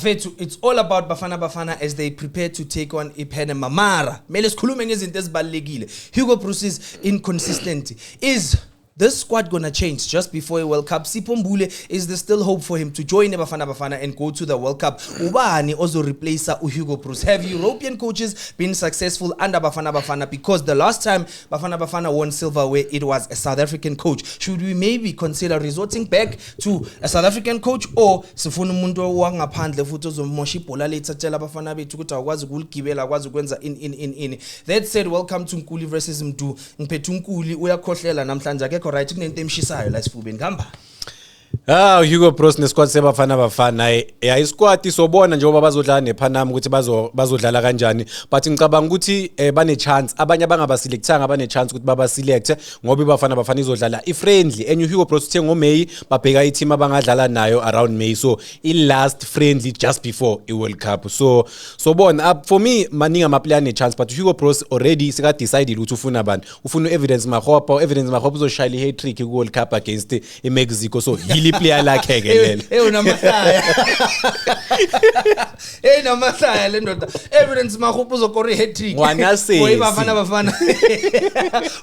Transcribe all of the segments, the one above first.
Mfethu, it's all about Bafana Bafana as they prepare to take on iPanama. Mara mele sikhulume ngezinto ezibalulekile. Hugo Broos is inconsistent. Is this squad gonna change just before a World Cup? Sipho Mbule, is there still hope for him to join Bafana Bafana and go to the World Cup? Ubani ozo replace Hugo Broos? Have European coaches been successful under Bafana Bafana? Because the last time Bafana Bafana won silverware, it was a South African coach. Should we maybe consider resorting back to a South African coach, or sifuna umuntu wangaphandle futhi ozomosha ibhola lethu, atshela abafana bethu ukuthi awukwazi ukuligibela, akwazi ukwenza in in in in? That said, welcome to Nkuli versus Mdu. Ngiphethe uNkuli, uyakhohlela namhlanje, akekho right, kunento emshisayo la esifubeni. Kuhamba. Ah, Hugo Broos nesquad seBafana Bafana, ya, isquad sobona njengoba bazodlala nePanama ukuthi bazodlala kanjani, but ngicabanga ukuthi bane chance abanye abangabaselectanga, bane chance ukuthi baba select ngoba iBafana Bafana izodlala i-friendly and Hugo Broos uthe ngoMay babheka i-team abangadlala nayo around May, so i last friendly just before i-World Cup. So sobona. For me, maningi ama player ane chance, but Hugo Broos already seka decided ukuthi ufuna abantu, ufuna uEvidence Makgopa. Evidence Makgopa uzoshayela i-hat-trick ku World Cup against iMexico, so yili player lakhe ke lelo. Hey, unamahlaya. Hey, namahlaya le ndoda. Evidence Makgopa uzokora i-hat-trick. Ngwana sesi. For Bafana Bafana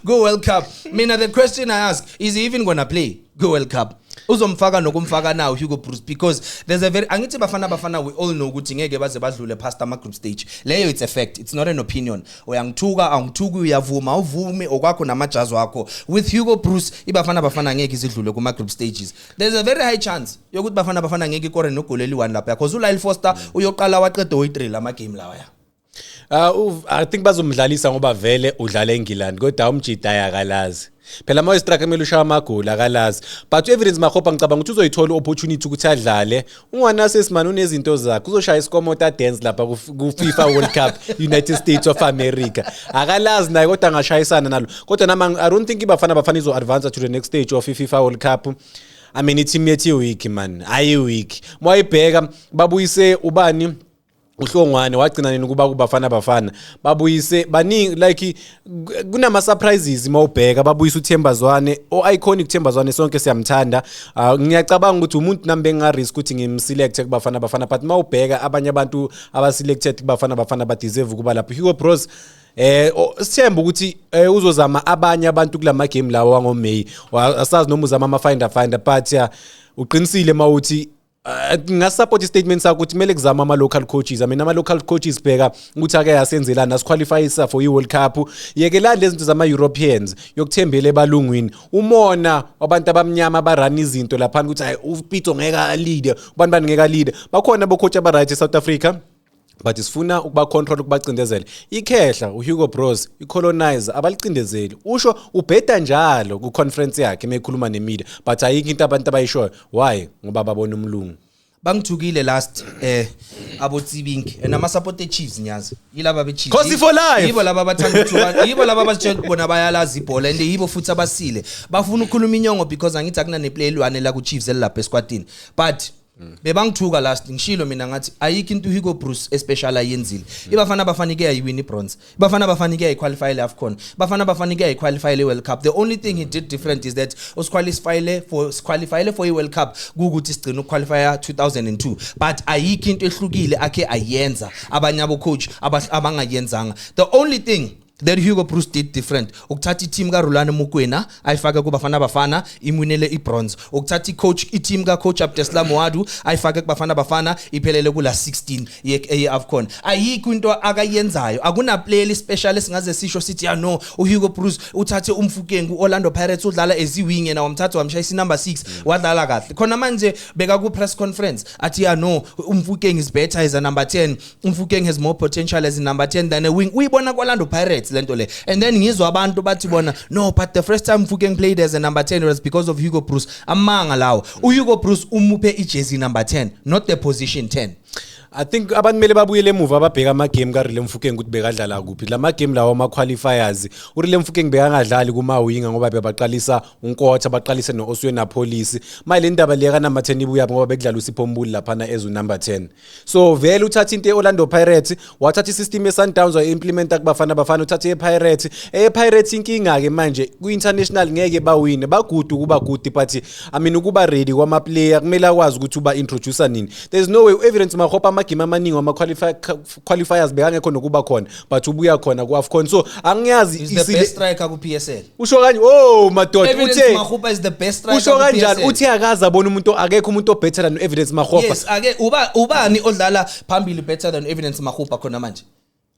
go World Cup. Mina, the question I ask is, he even gonna play go World Cup? Uzomfaka nokumfaka now Hugo Broos? Because there's a very, angithi Bafana Bafana, we all know ukuthi ngeke baze badlule past ama group stage leyo. It's a fact, it's not an opinion. Uyangithuka, angithuki, uyavuma, uvumi, okwakho namajazi wakho. With Hugo Broos, iBafana Bafana ngeke izidlule kuma group stages. There's a very high chance yokuthi Bafana Bafana ngeke ikore nogoli eli-1 lapha, because uLyle Foster uyoqala waqeda oyi-3 lama game lawa ya. I think bazomdlalisa ngoba vele udlala eNgilandi, kodwa umjida ayakalazi phela ama striker kumele ushaya amagoli, akalazi. But Evidence Makgopa, ngicabanga ukuthi uzoyithola opportunity ukuthi adlale. Ungwana man unezinto zakhe, uzoshaya iskomota dance lapha ku FIFA World Cup, United States of America. Akalazi naye, kodwa angashayisana nalo. Kodwa nama I don't think iBafana Bafana izo advance to the next stage of FIFA World Cup. I mean, i-team yethu i-weak man, ayi-weak. Mwayibheka, babuyise ubani, uHlongwane wagcina nini kuba kuBafana Bafana? Babuyise baningi, like kunama surprises mawubheka. Babuyise uThemba Zwane, o iconic Themba Zwane, sonke siyamthanda. Ngiyacabanga ukuthi umuntu nami benga risk ukuthi ngimselect kuBafana Bafana, but mawubheka abanye abantu abaselected kuBafana Bafana ba deserve ukuba lapho. Hugo Broos, sithemba ukuthi uzozama abanye abantu kulama game lawo wangoMay. Asazi noma uzama ama finder finder, but uqinisile mawuthi ngasupport istatement sakho ukuthi kumele kuzama ama local coaches. I mean, ama local coaches, bheka ukuthi ake yasenzelana asiqualifyisa for i-World Cup. Yekelani lezi zinto zama Europeans yokuthembela ebalungwini, umona wabantu abamnyama abarun izinto lapha ukuthi hayi, uPitso ngeke alide, ubani bani ngeke alide. Bakhona bo coach aba right eSouth Africa, but sifuna ukuba control, ukubacindezela. Ikhehla uHugo Broos, icolonizer, abalicindezeli, usho ubheda njalo ku conference yakhe mekhuluma nemedia, but ayikho into abantu abayishoyo. Why? Ngoba babona umlungu. Bangithukile last abotsibinki and ama support Chiefs, nyazi yilaba be Chiefs. Khosi for life. Yibo laba abathanda ukuthuka, yibo laba abasitshela bona bayalazi ibhola, and yibo futhi abasile bafuna ukukhuluma inyongo, because angithi akuna neplay elwane la ku Chiefs elilapha esquadini. But bebangithuka last, ngishilo mina ngathi ayikho into Hugo Broos especial ayenzile. IBafana Bafana ike yayiwina ibronze, iBafana Bafana ike yayiqualify le AFCON, Bafana Bafana ike yayiqualify le World Cup. The only thing he did different is that usiqualify for qualify for i World Cup, kukuthi sigcina ukuqualify 2002, but ayikho into ehlukile akhe ayenza abanye abo coach abangayenzanga. The only thing that Hugo Broos did different, ukuthatha i-team kaRulani Mokwena ayifake kuBafana Bafana, imwinele ibronze, ukuthatha i-coach, i-team ka-coach Abdeslam Ouaddou, ayifake kuBafana Bafana, iphelele kula 16 ye-AFCON. Ayikho into akayenzayo, akuna player special esingaze sisho sithi ya, no, uHugo Broos uthathe uMofokeng, uOrlando Pirates, udlala as i-wing, yena wamthatha wamshayisa number 6, wadlala kahle. Khona manje beka ku press conference athi ya, no, uMofokeng is better as a number 10, uMofokeng has more potential as a number 10 than a wing. Uyibona kwa-Orlando Pirates lento le. And then ngizwa abantu bathi bona, no, but the first time Mofokeng played as a number 10 was because of Hugo Broos. Amanga lawo. uHugo Broos umuphe ijersey number 10, not the position 10. I think abantu kumele babuyele emuva, babheka ama-game kaRele Mofokeng ukuthi bekadlala kuphi. La game lawo ama-qualifiers, uRele Mofokeng bekangadlali kuma-winger ngoba bebaqalisa uNkotha, baqalise no-Oswin Appollis. Manje le ndaba leya ka-number 10 ibuya ngoba bekudlala uSipho Mbule laphana as u-number 10. So vele uthatha into e-Orlando Pirates, wathatha i-system ye-Sundowns, wayi-implementa kuBafana Bafana, uthatha e-Pirates. E-Pirates inkinga-ke manje ku-international ngeke bawine, ba-good ukuba good, but I mean ukuba ready kwama-player, kumele akwazi ukuthi uba introduce nini. There's no way u-Evidence Makgopa amagame amaningi wama-qualifiers bekangekho nokuba khona, but ubuya khona ku-AFCON, so angiyazi. He's the best striker ku-PSL. Usho kanje, oh madoda. Evidence Uthe Makgopa is the best striker usho kanjani? ku-PSL. Uthe akaze abona umuntu, akekho umuntu o-better than Evidence Makgopa. Yes, ake uba ubani odlala phambili better than Evidence Makgopa khona manje?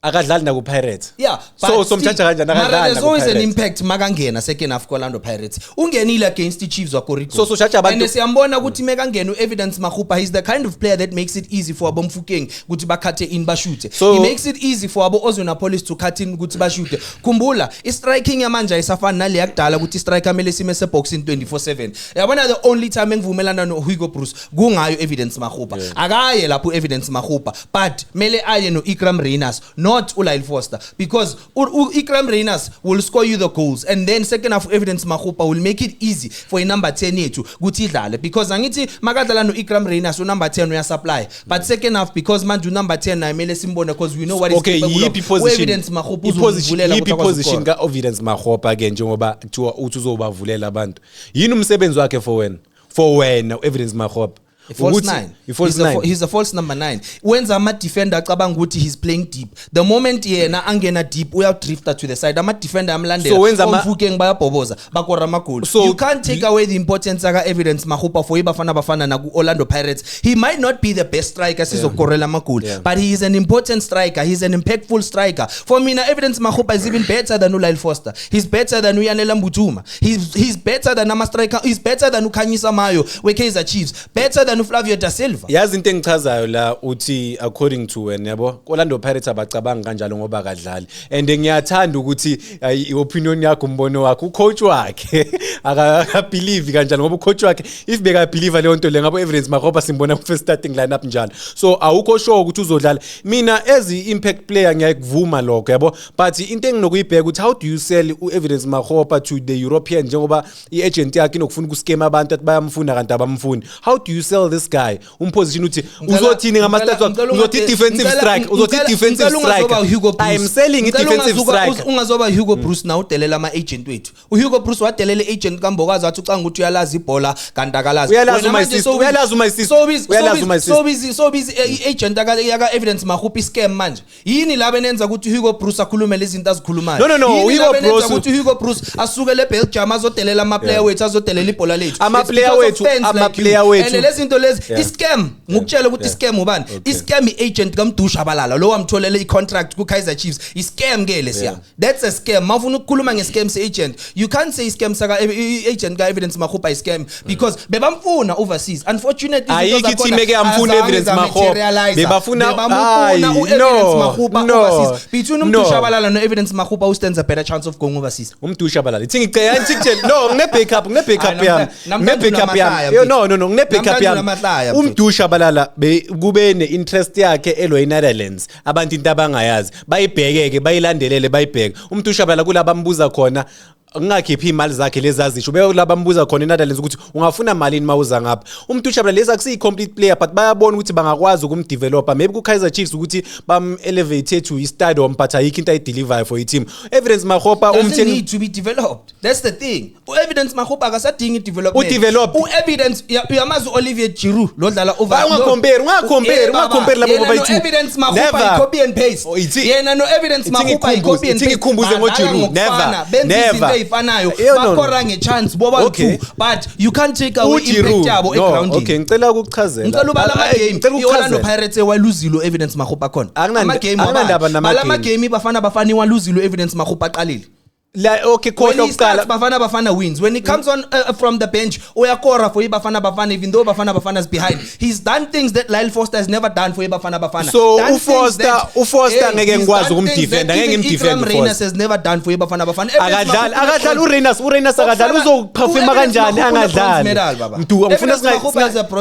Akadlali naku-Pirates. Yeah, So somthatha kanjani? mara Akadlali there's always an naku-Pirates. impact makangena second half ku-Orlando Pirates. Ungenile against the Chiefs, wakora igoli. So shaja abantu- And siyambona ukuthi mekangena u-Evidence Makgopa, he's the kind of player that makes it easy for abo Mofokeng ukuthi ba-cut in, bashute. He makes it easy for abo Oswin Appollis to cut in ukuthi bashute. Khumbula, i-striking yamanje ayisafani nale yakudala ukuthi i-striker kumele sime seboxini 24/7. Yabona, the only time engivumelana no-Hugo Broos kungayo Evidence Makgopa. Akaye lapho Evidence Makgopa, but mele aye no-Iqraam Rayners, not uLyle Foster, because Iqraam Rayners will score you the goals and then second half Evidence Makgopa will make it easy for i-number 10 yethu ukuthi idlale, because angithi makadlala no-Iqraam Rayners, u-number 10 uyasupply, but second half, because manje u-number 10 naye mele simbone because we know what is capable of. Yiphi position? U-Evidence Makgopa I-position uzomvulela yiphi ukuthi akwazi position ukukora. ka-Evidence Makgopa ke, njengoba kuthiwa uthi uzobavulela abantu, yini umsebenzi wakhe for wena u-Evidence Makgopa? False Ukuthi- nine. I-false He's a nine. He's a false number nine. Wenza ama-defender acabanga ukuthi he's playing deep. The moment yena angena deep, uyadrifta to the side. Ama-defender amlandela. So wenza OMofokeng bayabhoboza, bakora amagoli. You can't take away the importance aka Evidence Makgopa for iBafana Bafana naku Orlando Pirates. He might not be the best striker sizokorela amagoli, but he is an important striker. He's an impactful striker. For mina, Evidence Makgopa is even better than uLyle Foster. He's better than uYanela Mbuthuma. He's better than ama striker. He's better than uKhanyisa Mayo weKaizer Chiefs. Better than uFlavio da Silva. Yazi into engichazayo la, uthi according to wena, yabo, Orlando Pirates abacabangi kanjalo ngoba akadlali, and ngiyathanda ukuthi ayi, i-opinion yakho, umbono wakho, ucoach wakhe akabelieve kanjalo, ngoba ucoach wakhe if bekabelieve leyo nto le, ngabo Evidence Makgopa simbona ku first starting lineup njalo. So awukho sure ukuthi uzodlala. Mina as i-impact player ngiyakuvuma lokho, yabo, but into enginokuyibheka ukuthi how do you sell u-Evidence Makgopa to the European, njengoba i-agent yakhe inokufuna ukuscam abantu athi bayamfuna kanti abamfuni. How do you sell this guy, umposition uthi uzothini ngama-stats wakhe? Uzothi defensive strike, uzothi defensive striker. I'm selling i-defensive striker. Ungazoba Hugo Broos na udelela ama-agent wethu. UHugo Broos wadelela i-agent kaMbokazi, wathi ucanga ukuthi uyalazi ibhola kanti akalazi. Uyalazi Wena my manje sister, uyalazi my sister, uyalazi my sister. So busy i-agent yaka Evidence Makgopa scam manje. Yini la benenza ukuthi Hugo Broos akhulume lezi zinto azikhulumayo? No, Yini Hugo la benenza Broos- ukuthi Hugo Broos asukele eBelgium azodelela ama-player wethu, azodelela ibhola lethu? Ama-player It's because of wethu, fans like ama-player you. wethu. And lezi zinto lezi i-scam, ngukutshela ukuthi i-scam ubani? I-scam i-agent kaMdu Shabalala lo wamtholele i-contract ku-Kaizer Chiefs. I-scam ke lesiya. That's a scam. Mawufuna ukukhuluma nge-scam se-agent, you can't say i-scam saka i-agent ka-Evidence Makgopa i-scam because bebamfuna overseas. Unfortunately, izinto Ayikho zakhona i-team eke yamfuna azange Evidence Makgopa. za-materialize. Bebafuna- Bebamfuna Ayi, u-Evidence no, Makgopa no, overseas. Between uMdu no. Shabalala no-Evidence Makgopa, who stands a better chance of going overseas? UMdu Shabalala, ithi ngicela ngikutshele, no, ngine backup, ngine backup Hayi, yami, namhlanje ngine backup yami. unamahlaya, Yo, no, ngine backup Namhlanje yami. unamahlaya, mfethu. UMdu Shabalala kube ne interest yakhe elo eNetherlands. Abantu into abangayazi, bayibhekeke, bayilandelele, bayibheke. UMdu Shabalala kulabambuza khona ngingakhiphi imali zakhe lezi azisho, beke labambuza khona eNetherlands ukuthi ungafuna malini mawuza ngapha. UMdu Shabalala lezi akusiyi complete player, but bayabona ukuthi bangakwazi ukumdevelopa maybe ku Kaizer Chiefs ukuthi bam elevate to i-stardom, but ayikho into ayideliver for i-team. Evidence Makgopa Doesn't umthengi need to be developed. That's the thing. U-Evidence Makgopa akasadingi development. U-developed. U-Evidence uyamazi u-Olivier Giroud lo dlala over. Hayi, ungacompare, ungacompare, Eh, baba, ungacompare labo yena bobayi-two. no-Evidence Makgopa Never. i-copy and paste. Oh, Yena no-Evidence ithi Makgopa i-copy and ithi paste. ngikhumbuze Badlala ngo-Giroud. ngokufana, Never, benza izinto never. ey'fanayo, No, no. bakora nge-chance boba Okay. two, but you can't take away impact uGiroud yabo no egroundini. Okay, ngicela ukuchazela. Ngicela ubala Ay, amagame ngicela i-Orlando ukuchazela. Pirates ewaluzile u-Evidence Makgopa khona. Amagame Anginandaba wabani? Bala nama-game. amagame iBafana Bafana iwaluzile u-Evidence Makgopa aqalile. La, okay, When khohlwa he starts, kuqala. Bafana Bafana wins. When he comes on from the bench, uyakora for Bafana Bafana, even though Bafana Bafana is behind. He's done things that Lyle Foster has never done for Bafana Bafana. So, Done things uFoster that- ngeke he's ngikwazi done things ukumdefend, that angeke even ngimdefend Ikram uFoster. Rayners has never done for Bafana Bafana. Akadlali, akadlali uRayners, uRayners akadlali, uzoperforma kanjani angadlali? Mdu, ngifuna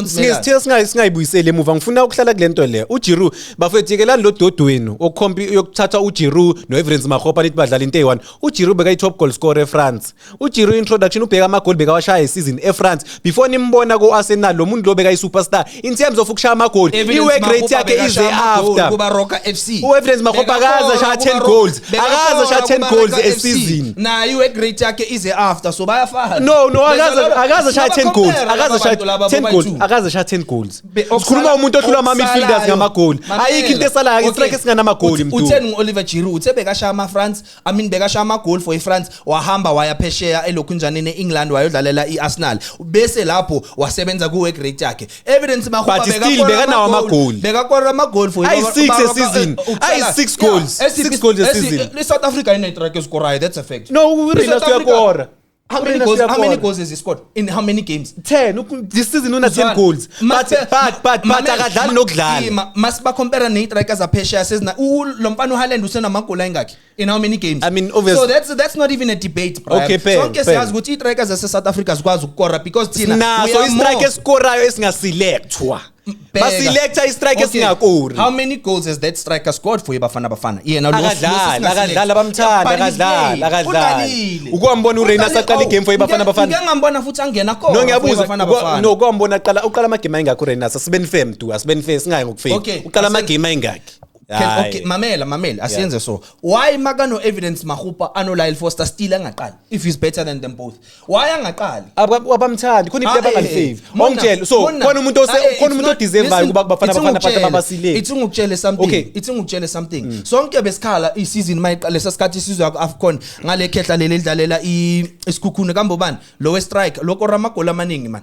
singesithe singayibuyiseli emuva, ngifuna ukuhlala kule nto le. UGiroud, bafethu, yekelani lo dodi wenu okhombi yokuthatha uGiroud noEvidence Makgopa nithi badlala into eyi-one. UGiroud bekayi-top goal scorer eFrance. UGiroud introduction ubheka amagoli bekawashaya isizini eFrance before nimbona ko-Arsenal. Lo muntu lo bekayi-superstar in terms of ukushaya amagoli. I-work rate yakhe ize after. Kuba Roca FC. U-Evidence Makgopa akaze ashaya 10 goals, akaze ashaya 10 goals a season. Naye i-work rate yakhe ize after, so bayafana. No, akaze ashaya 10 goals, akaze ashaya 10 goals, akaze ashaya 10 goals. Sikhuluma umuntu ohlula ama-midfielders ngamagoli. Ayikho into esalayo, istriker esinganamagoli, mntu. Utheni ngo-Oliver Giroud? Uthe bekashaya ama-France, I mean, bekashaya amagoli for iFrance, wahamba waya phesheya elokhunjaneni e-England, wayodlalela i-Arsenal, bese lapho wasebenza ku-work rate yakhe. Evidence Makgopa But still bekanawo amagoli. Bekakora amagoli for Ayi-six a season. Ayi-six goals. Six goals a season. I-South Africa ine-striker esikorayo, that's a fact. No, uRayners I-South Africa- uyakora. How many uRayners goals, how many uyakora. goals has he scored in how many games? 10. This season una 10 goals, but akadlali nokudlala. Masibacompare neyi-strikers aphesheya sezina lo mfana uHaaland usenamagoli ayingakhi in how many games? I mean, obvious- So that's not even a debate, Brian. Okay, fair, Sonke fair. siyazi ukuthi ii-strikers zase-South Africa zikwazi ukukora because thina we Naso are istrike more- esikorayo esingaselectwa. Bheka. Basilecta istrike Okay. esingakori. How many goals has that striker scored for iBafana Bafana? Yena lo Akadlali, akadlali, abamthandi, akadlali, akadlali. Ukwambona uRayners aqala igame for iBafana Bafana? Ngike ngambona futhi angena khona No, for ngiyabuza. iBafana Bafana. No, kwambona aqala, uqala amagame ayingakhi uRayners? Asibeni fair, mntu, asibeni fair, singayi ngokufake. Okay, Uqala amagame ayingakhi? Hayi. Okay, mamela, mamela, asiyenze so. Why makano Evidence Makgopa ano Lyle Foster still angaqali if he's better than them both? Why angaqali? Abamthandi khona iplayer Ah, abangalifavor. Mona, Ongitshela, so Mona, khona umuntu ose khona umuntu it's not- odeservayo listen, ukuba kubafana ithi bafana, but ngikutshele, ababasileli. Ithi ngikutshele something. Ithi ngikutshele something. Sonke besikhala isizini mayiqala lesikhathi isizwe ku AFCON ngale khehla leli lidlalela iSekhukhune kambe ubani lo we strike lokora amagoli amaningi, man.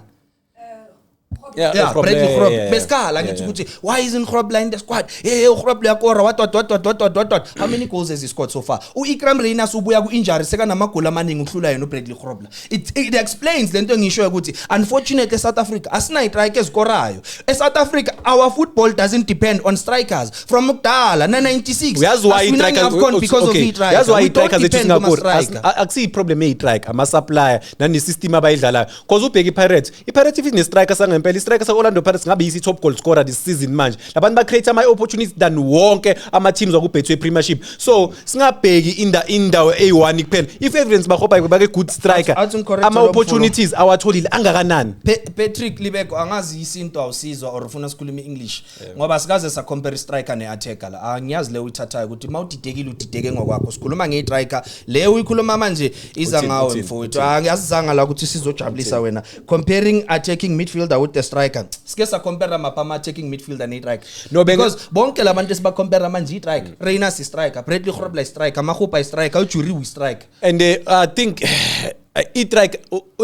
Yeah, Grob, Bradley Grob. Besikhala ngithi ukuthi why isn't Grobler in the squad? Hey, uGrobler uyakora, what what what what what what what what. How many goals has he scored so far? UIkram Rayners ubuya ku-injury sekanamagoli amaningi uhlula yena uBradley Grobler. It explains lento engishoyo ukuthi unfortunately South Africa asinayi striker ezikorayo. ESouth Africa our football doesn't depend on strikers from kudala na 96. Uyazi why Asiwinanga i-striker AFCON because of i-striker. Yazi why We don't i-strikers zethu depend zingakori? kuma-striker. Akusiyi problem eyi-striker, ama-supplier nane-system abayidlalayo, cause ubheke i-Pirates, i-Pirates if ine-striker sangempela, i-striker sa-Orlando Pirates ngabe yisi top goal scorer this season. Manje labantu ba-create ama-opportunities than wonke ama-teams waku-Betway Premiership, so singabheki indawo eyi-one kuphela. If Evidence Makgopa bake good striker, Athi ngicorrect ama-opportunities awatholile angakanani? Patrick Libeko, angazi isinto awusizwa or ufuna sikhulume English, ngoba sikaze sa compare striker ne-attacker la. Angiyazi le uyithathayo ukuthi mawudidekile udideke ngokwakho. Sikhuluma nge-striker le uyikhuluma manje iza Uthini, ngawe, uthini, mfowethu. Angiyazizanga la ukuthi sizojabulisa wena comparing attacking midfielder with the striker. Sike sa compare mapha ama attacking midfielder ne-striker? No, Because bonke labantu esiba-compare manje i-striker, Rayners i-striker, Bradley Grobler i-striker, Makgopa i-striker, uJury i-striker. And I think i-strike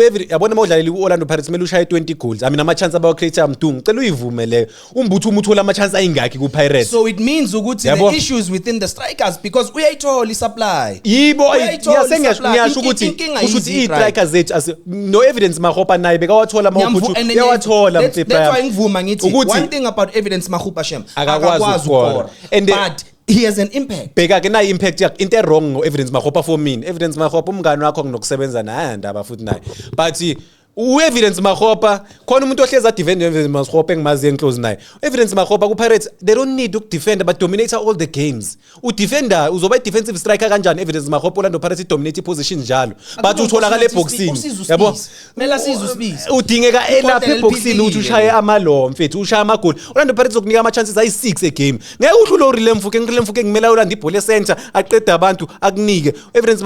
every, yabona uma udlalela i-Orlando Pirates kumele ushaye 20 goals. I mean, ama-chance abawa-create, mntu, ngicela uyivume leyo. Umbuthu uma uthola ama-chance ayingakhi ku-Pirates? So it means ukuthi Yabo. the issues within the strikers because uyayithola i-supply. Yibo. Uyayithola i-supply. Ngiyasho ukuthi Inkinga kusho ukuthi yizi iy'striker zethu no Evidence Makgopa naye bekawathola ama-opportunity, uyawathola. That's why ngivuma ngithi Ukuthi- one thing about Evidence Makgopa, shem, Akakwazi ukukora. And but he has an impact. Bheka ke nayi impact yakhe. Into e-wrong ngo-Evidence Makgopa for mina, Evidence Makgopa umngani wakho nginokusebenza naye ndaba futhi naye, but u-Evidence Makgopa khona umuntu ohlezi adefend u-Evidence Makgopa engimaziyo engiclose naye. Evidence Makgopa ku-Pirates, they don't need ukudefenda, but dominate all the games. Udefender uzoba i-defensive striker kanjani Evidence Makgopa? Orlando Pirates idominate iposition njalo, but utholakala ebhokisini, yabo. Kumele asize uSibisi. Udingeka elapha Ibhodlela ebhokisini ukuthi eliphilile. ushaye amalo, mfethu, ushaye amagoli. Orlando Pirates zokunika ama-chances ayi-6 egame, ngeke uhlule uRele Mofokeng. uRele Mofokeng kumele ayolanda ibhola e-center, aqede abantu, akunike Evidence.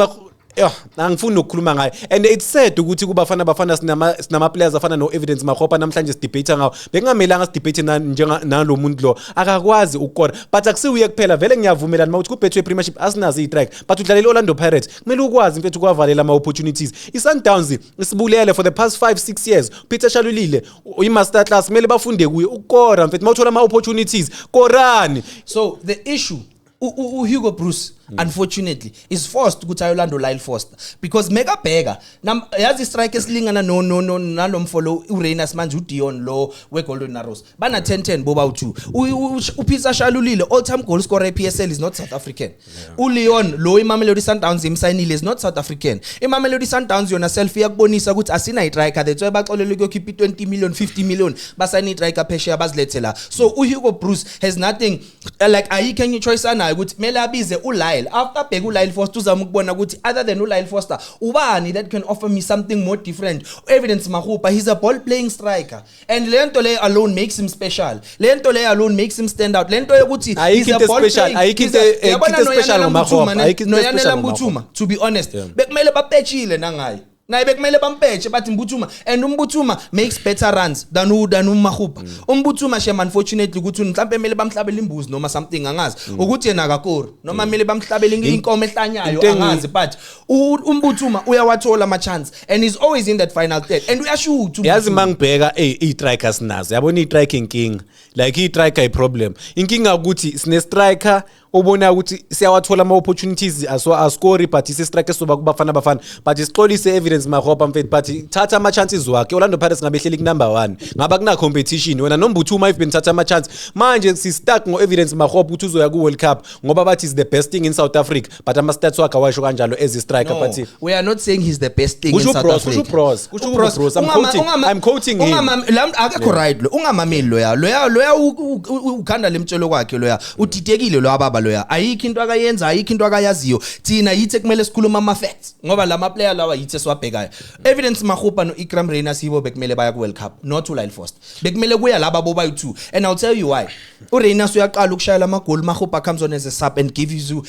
Yeah, angifuni nokukhuluma ngayo, and it's sad ukuthi kubafana bafana sinama players afana no Evidence Makgopa namhlanje sidebate ngawo. Bekungamelanga sidebate njenga nalo muntu lo akakwazi ukukora, but akusiwuye kuphela. Vele ngiyavumelana mawuthi kuBetway Premiership asinazo izistrike, but udlalela Orlando Pirates, kumele ukwazi, mfethu, ukuwavalela ama opportunities. iSundowns isibulele for the past 5 6 years. Peter Shalulile i-master class, kumele bafunde kuye ukukora, mfethu. Mawuthola ama opportunities, korani. So the issue uHugo Broos unfortunately is forced ukuthi ayolanda uLyle Foster because mekabheka yazi strike esilingana no nalomfo lo uRayners manje, uDion lo weGolden Arrows, bana 10 10 boba u2. uPeter Shalulile, all time goal scorer ePSL, is not South African. uLeon lo iMamelodi Sundowns imsayinile is not South African. IMamelodi Sundowns yona self iyakubonisa ukuthi asina istriker, that's why baxolele ukuyokhipha i20 million, 50 million, basayina istriker phesheya, bazilethe la. So uHugo Broos has nothing, like ayikho enye choice anayo ukuthi kumele abize uLyle. After bheka uLyle Foster, uzama ukubona ukuthi other than uLyle Foster, ubani that can offer me something more different? Evidence Makgopa, he's a ball playing striker, and le nto le alone makes him special. Le nto le alone makes him stand out, le nto yokuthi Ayikho into special, ayikho into special ngoMakgopa, ayikho into noYanela special. Mbuthuma, to be honest, bekumele bapetshile nangaye, naye bekumele bampetshe bathi Mbuthuma, and uMbuthuma makes better runs than uMakgopa. UMbuthuma shem, unfortunately ukuthi mhlawumbe kumele bamhlabele imbuzi noma something, angazi ukuthi yena akakori noma kumele bamhlabele inkomo ehlanyayo. Angazi, but uMbuthuma uyawathola ama chance and he's always in that final third and uyashoot. Yazi, uMbuthuma. Mangibheka i-strikers nazo, yabona, i-striker inkinga, like i-striker i-problem, inkinga ukuthi sine striker obona ukuthi siyawathola ama-opportunities, ascore, but isi-striker soba kubafana bafana. But sixolise, Evidence Makgopa mfethu, but thatha ama-chances wakhe. Orlando Pirates ngabe ehleli ku-number 1 ngaba kuna-competition wena noMbuthuma if benithatha ama-chance. Manje si-stuck ngo-Evidence Makgopa ukuthi uzoya ku-World Cup ngoba bathi is the best thing in South Africa, but ama-stats wakhe awasho kanjalo as i-striker. No, but we are not saying he's the best thing in Kusho South uBroos, Africa. kusho uBroos, kusho uBroos. uBroos. I'm quoting him. Akekho right lo, ungamameli loya, ukhanda lemtshelo kwakhe loya, udidekile lo ababa loya, ayikho into akayenza, ayikho into akayaziyo. Thina yithi kumele sikhuluma ama facts ngoba lama player lawa yithi esiwabhekayo. Evidence Makgopa no Iqraam Rayners yibo bekumele baya ku World Cup, not uLyle Foster. Bekumele kuya laba bobayi2 and I'll tell you why. URayners uyaqala ukushayela amagoli, Makgopa comes on as a sub and gives you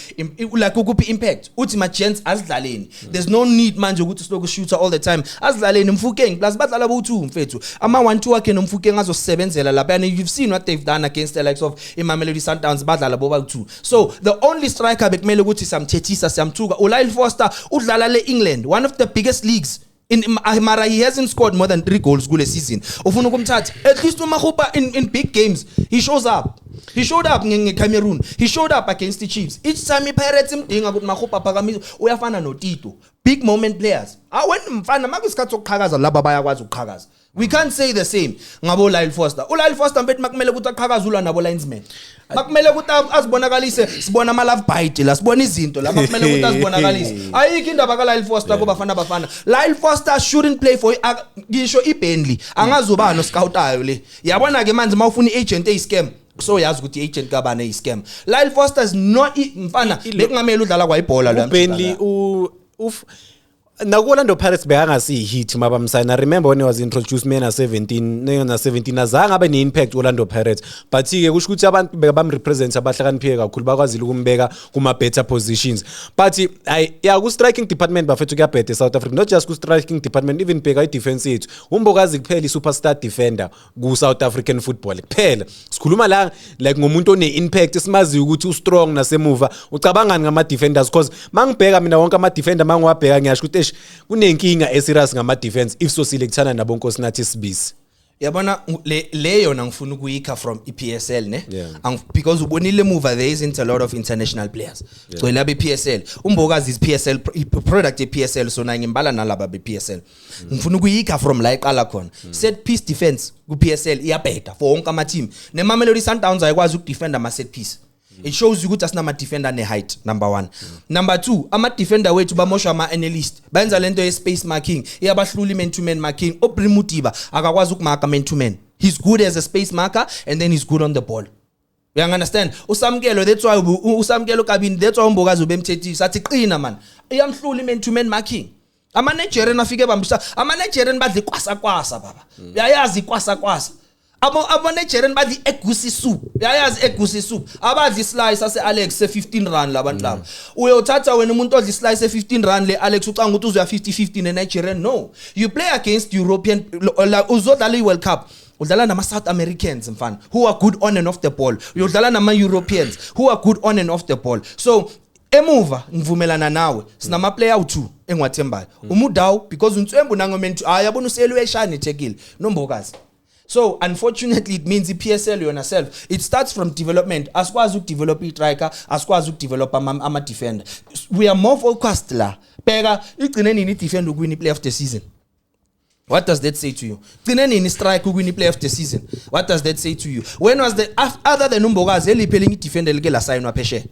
like ukuphi impact, uthi ma gents, azidlaleni, there's no need manje ukuthi siloku shooter all the time, azidlaleni. Mofokeng plus badlala bo2 mfethu, ama 1-2 wakhe noMofokeng azosebenzela lapha, and you've seen what they've done against the likes of iMamelodi Sundowns, badlala boba 2. So the only striker bekumele ukuthi siyamthethisa, siyamthuka, uLyle Foster. Udlala le England, one of the biggest leagues in, mara he hasn't scored more than 3 goals kule season. Ufuna ukumthatha? At least uMakgopa in big games he shows up. He showed up nge Cameroon, he showed up against the Chiefs. Each time iPirates imdinga ukuthi Makgopa phakamisa, uyafana noTito, big moment players. Ah, when mfana makuyisikhathi sokuqhakaza, laba bayakwazi ukuqhakaza. We can't say the same ngabo Lyle Foster. uLyle Foster mfethu, makumele ukuthi aqhakaze, ulwa nabo linesmen, makumele ukuthi azibonakalise, sibona ama love bite la, sibona izinto la, makumele ukuthi azibonakalise. Ayikho indaba ka Lyle Foster kubafana bafana. Lyle Foster shouldn't play for ngisho iBurnley. Angazi ubani oscoutayo le, yabona ke manje mawufuna iagent eyiscam, so yazi ukuthi i-agent kabani eyiscam. Lyle Foster is not mfana bekungamele udlala kwa ibhola lo. uBurnley u uf naku-Orlando Pirates bekangasiyi-hit mabamsayina. Remember when he was introduced mena 17, nena 17, azange abe ne-impact Orlando Pirates, but-ke kusho ukuthi abantu bamrepresent abahlakaniphile kakhulu, bakwazile ukumbeka kuma-better positions. But ayi ya, ku-striking department bafethu kuyabheda e-South Africa. Not just ku-striking department, even bheka i-defense yethu, uMbokazi kuphela i-superstar defender ku-South African football kuphela. Sikhuluma la like ngomuntu one-impact esimaziyo ukuthi u-strong nasemuva. Ucabangani ngama-defenders? Cause mangibheka mina wonke ama-defender, mangiwabheka ngiyasho ukuthi eish, kunenkinga eserious ngama-defense if sosilekthana naboNkosinathi Sibisi. Yabona le yona ngifuna ukuyikha from iPSL ne. Because ubonile emuva there isn't a lot of international players, so laba iPSL, uMbokazi is PSL product iPSL, so na ngimbala nalaba bePSL. Ngifuna ukuyikha from la iqala khona, set piece defense ku PSL iyabheda for wonke ama team, neMamelodi Sundowns ayikwazi ukudefend ama set piece. It shows you ukuthi asinama defender ne height, number 1. Number 2, ama defender wethu bamoshwa ama analyst, bayenza lento ye space marking, iyabahlula man to man marking. Aubrey Modiba akakwazi ukumarka man to man. He's good as a space marker and then he's good on the ball. You understand? Usamkelo, that's why uSamkelo Kabini, that's why uMbokazi ubemthethisa athi qina man, iyamhlula man to man marking. Ama Nigerian afike bambisa, ama Nigerian badla ikwasa kwasa baba, uyayazi ikwasa kwasa. Abo Nigerian badla egusi soup, uyayazi egusi soup. Abadla islice ase Alex se 15 rand labantu laba. Uyothatha wena umuntu odla islice se 15 rand le Alex, ucanga ukuthi uzoya 50 50 ne Nigerian? No, you play against European, uzodlala i World Cup, udlala nama South Americans mfana who are good on and off the ball, uyodlala nama Europeans who are good on and off the ball. So emuva ngivumelana nawe, sinama player u2 engiwathembayo, uMudau because uNtswembu nangomentu, hayi yabona uselu uyayishaya nethekile, noMbokazi. So unfortunately it means i-PSL yona self, it starts from development. Asikwazi ukudevelop i-striker, asikwazi ukudevelop ama-defender. We are more focused la. Bheka, igcine nini i-defender ukuwina i-play of the season? What does that say to you? Gcine nini strike ukuwina i-play of the season? What does that say to you? When was the other than uMbokazi, eliphi elinye i-defender like lasayinwa phesheya?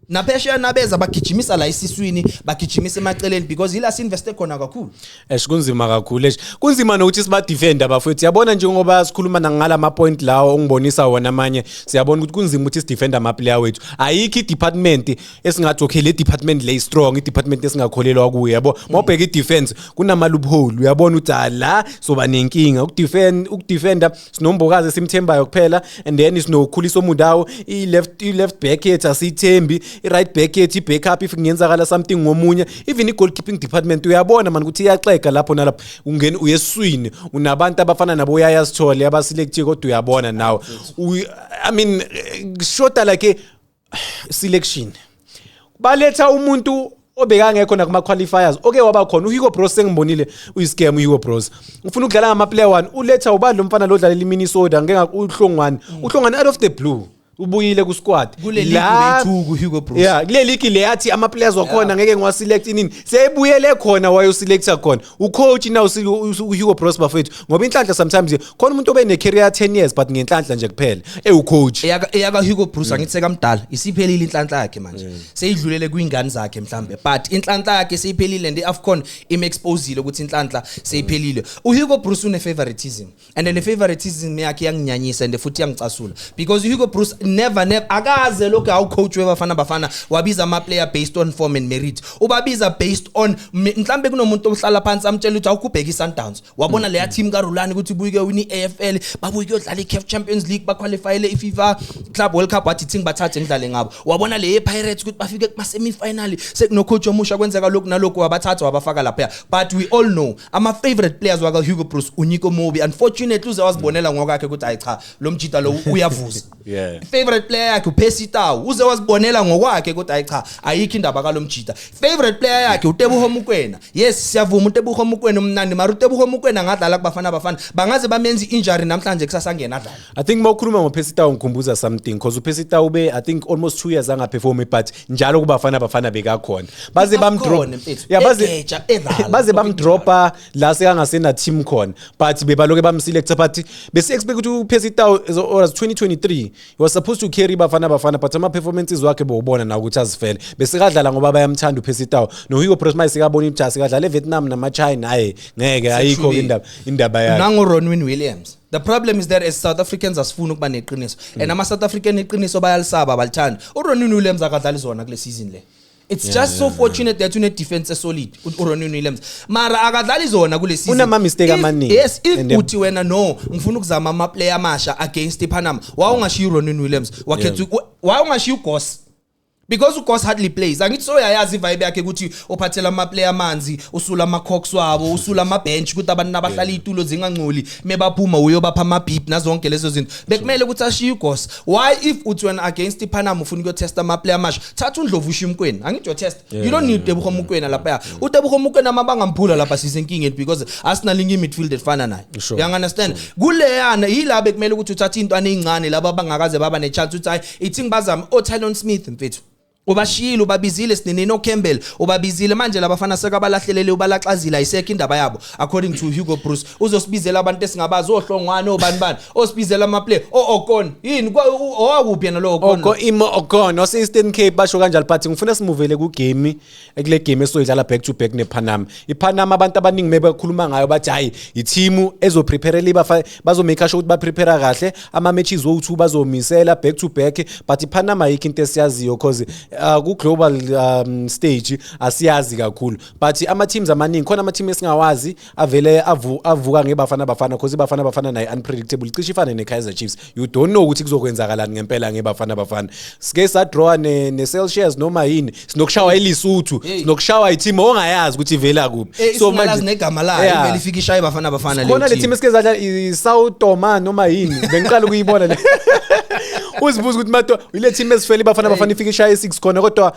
Naphesheya nabeza bagijimisa la esiswini, bagijimisa emaceleni, because ila si-investe khona kakhulu. Eish, kunzima kakhulu. Eish, kunzima nokuthi siba-defend abafowethu. Yabona, njengoba sikhuluma nangala ma-point lawo ongibonisa wona amanye, siyabona ukuthi kunzima ukuthi sidefend ama-player wethu. Ayikho i-department esingathi, okay, le department le strong, i-department esingakholelwa kuyo, yabo. Mawubheka i-defense, kunama-loophole, uyabona ukuthi ah, la soba nenkinga ukudefend. Ukudefenda sinoMbokazi esimthembayo kuphela, and then sinoKhuliso Mudau. I-left back yethu asiyithembi, i-right back yethu i-backup if kungenzakala something ngomunye. Even i-goalkeeping department, uyabona mani ukuthi iyaxega lapho nalapho. Ungena uyeswini, unabantu abafana nabo Uyaya Sithole abaselective, kodwa uyabona nawe, I mean, shoda like selection. Baletha umuntu obekangekho nakuma-qualifiers, oke waba khona, uHugo Broos. Sengibonile uyiscam uHugo Broos. Ufuna ukudlala ngama-player one, uletha ubani lo mfana lo odlalela iMinnesota, ngeke uHlongwane. UHlongwane out of the blue ubuyile ku-squad. Kule league ubeyithuka uHugo Broos. Yeah, kule league le yathi ama-players wakhona ngeke ngiwaselect inini, seyebuyele khona wayoselecta khona ucoach now uHugo Broos, bafethu, ngoba inhlanhla sometimes khona umuntu obe ne-career 10 years, but ngenhlanhla nje kuphela ewucoach. Eyaka Hugo Broos, angithi sekamdala, isiphelile inhlanhla yakhe manje, seyidlulele kwingane zakhe mhlambe, but inhlanhla yakhe seyiphelile and iAfcon imexposile ukuthi inhlanhla seyiphelile. uHugo Broos une favoritism, and le favoritism yakhe yanginyanyisa and futhi yangicasula, because uHugo Broos never, never akaze lokho awu coach weBafana Bafana wabiza ama player based on form and merit. Ubabiza based on mhlambe kunomuntu ohlala phansi amtshela ukuthi awukubheka iSundowns, wabona leya team kaRulani ukuthi ibuye win iAFL, babuye kuyodlala iCAF Champions League, baqualifyele iFIFA Club World Cup, wathi thi bathathe ngidlale ngabo. Wabona le Pirates ukuthi bafike kuma semi final, sekuno coach omusha, kwenzeka lokhu nalokhu, wabathatha wabafaka lapha. But we all know ama favorite players waka Hugo Broos, uNyiko Mobbie. Unfortunately uze wazibonela ngokwakhe ukuthi hayi cha, lo mjita lo uyavuza. Favorite player yakhe uPercy Tau, uze wazibonela ngokwakhe ukuthi hayi cha, ayikho indaba kalomjita. Favorite player yakhe uTeboho Mokoena. Yes, siyavuma, uTeboho Mokoena umnandi, mara uTeboho Mokoena angadlala kuBafana Bafana, bangaze bamenza injury namhlanje, kusasa ngena adlala. I think mawukhuluma ngoPercy Tau ngikhumbuza something, because uPercy Tau ube, I think, almost 2 years angaperform, but njalo kuBafana Bafana bekakhona, baze bamdrop. Akhona, mfethu. Yeah, baze Egeja, edlala. Baze bamdropa la sekangasena team khona, but bebaloke bamselecta, but bese expect ukuthi uPercy Tau or 2023 he was supposed to carry Bafana Bafana, but ama performances wakhe bowubona na ukuthi azifele bese kadlala ngoba bayamthanda uPercy Tau. No Hugo Broos maye sekabona ukuthi asikadlala eVietnam nama China, hayi ngeke, ayikho Sekushubile. indaba yakhe. Nango Ronwen Williams. The problem is that as South Africans asifuni ukuba neqiniso, and ama South African iqiniso bayalisaba, balithanda. uRonwen Williams akadlali zona kule season le. It's just so fortunate that une defense solid uRonwen Williams, mara akadlali zona kule season. Unama mistake amaningi. Yes, if And uthi wena no, ngifuna ukuzama ama player amasha against iPanama, wawungashiya uRonwen Williams, wakhetha, wawungashiya uGoss, because uGoss hardly plays, angithi? So uyayazi ivibe yakhe ukuthi uphathela ama player amanzi, usula ama cocks wabo, usula ama bench ukuthi abantu nabahlala itulo zingangcoli, mebaphuma uyobapha ama beep nazonke lezo zinto. Bekumele ukuthi ashiye uGoss. Why, if uthi wena against iPanama ufuna ukuyotesta ama player amasha, thatha uNdlovu, ushiye uMokoena, angithi uyotest? You don't need Teboho Mokoena lapha. uTeboho Mokoena mabangamphula lapha sisenkingeni, because asinalinye midfield efana naye. You understand? Kuleyana yila bekumele ukuthi uthathe intwana ezincane laba abangakaze baba nechance ukuthi hayi, ithi ngibazame oTylon Smith, mfethu. Ubashiyile, ubabizile sinene no Campbell, ubabizile manje labafana sekabalahlelele, ubalaxazile, ayisekho indaba yabo. According to Hugo Broos, uzosibizela abantu esingabazi, oHlongwane, obani bani, osibizela ama player oOkon yini owakuphi yena lo Okon? Oko Imo Okon wase Eastern Cape, basho kanjalo, but ngifuna simuvele ku game, kule game esoyidlala back to back nePanama. IPanama abantu abaningi mebekhuluma ngayo bathi hayi, i-team ezoprepare liba bazo make sure ukuthi ba prepare kahle ama matches wo2, bazomisela back to back, but iPanama ayikho into esiyaziyo, cause ku global stage asiyazi kakhulu, but ama teams amaningi khona, ama team esingawazi avele avuka ngeBafana Bafana, cause iBafana Bafana nayo unpredictable, cishe ifane neKaizer Chiefs. You don't know ukuthi kuzokwenzakalani ngempela ngeBafana Bafana. Sike sadraw ne Celsius noma yini, sinokushawa iLesotho, Hey. sinokushawa i-team ongayazi ukuthi ivela kuphi. So manje negama layo ivele ifike ishaye Bafana Bafana. Khona le team esike zadlala i-Sao Toma noma yini, bengiqala ukuyibona le. Uzibuza ukuthi mato ile team esifele iBafana Bafana ifike ishaye 6 khona, kodwa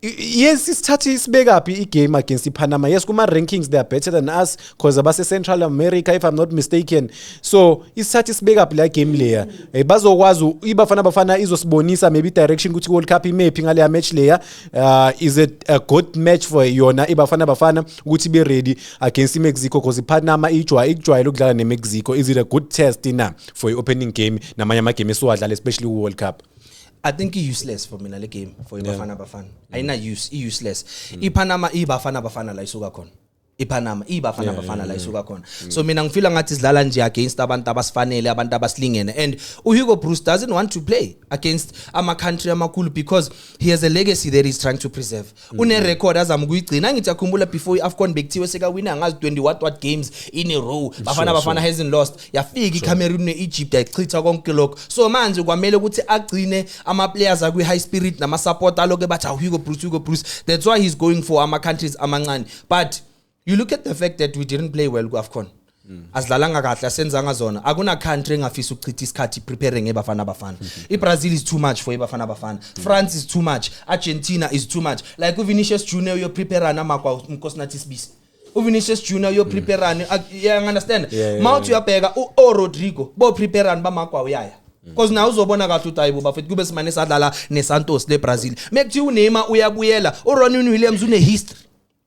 Yes, isithathe isibekaphi i-game against iPanama. Yes, kuma rankings they are better than us because abase Central America, if I'm not mistaken. So isithathe isibekaphi la game leya? Bazokwazi iBafana Bafana izosibonisa maybe direction ukuthi World Cup imephi ngaleya match leya. Is it a good match for yona iBafana Bafana ukuthi be ready against iMexico, because iPanama ijwayele ukudlala neMexico? Is it a good test na for i-opening game namanye ama-game esiwadlala, especially ku-World Cup? I think i-useless for mina le game for iBafana Bafana. Ayina use, i-useless. IPanama iBafana Bafana la isuka khona. IPanama iBafana Bafana la isuka khona. So mina ngifeela ngathi sidlala nje against abantu abasifanele, abantu abasilingene, and uHugo Broos doesn't want to play against ama country amakhulu because he has a legacy that he's trying to preserve. Une record azama ukuyigcina. Ngithi akhumbula before iAfcon bekuthiwe seka wina ngazi 20 what games in a row. Bafana Bafana hasn't lost. Yafika iCameroon neEgypt, yayichitha konke lokho. So manje kwamele ukuthi agcine ama players akwi high spirit nama supporter lokho bathi, "Awu, Hugo Broos, Hugo Broos." That's why he's going for ama countries amancane. But you look at the fact that we didn't play well ku-AFCON. Asidlalanga kahle, asenzanga zona. Akuna country engafisa ukuchitha isikhathi preparing eBafana Bafana. iBrazil is too much for eBafana Bafana. France is too much. Argentina is too much. Like uVinicius Junior uyoprepare namakwa uNkosinathi Sibisi. uVinicius Junior uyoprepare, yeah, understand? Yeah. Mawuthi uyabheka u Rodrigo bo prepare bamakwa uyaya. Because nawe uzobona kahle ukuthi hayibo bafethu, kube simane sadlala neSantos leBrazil. Mekuthiwa uNeymar uyabuyela, uRonwen Williams une history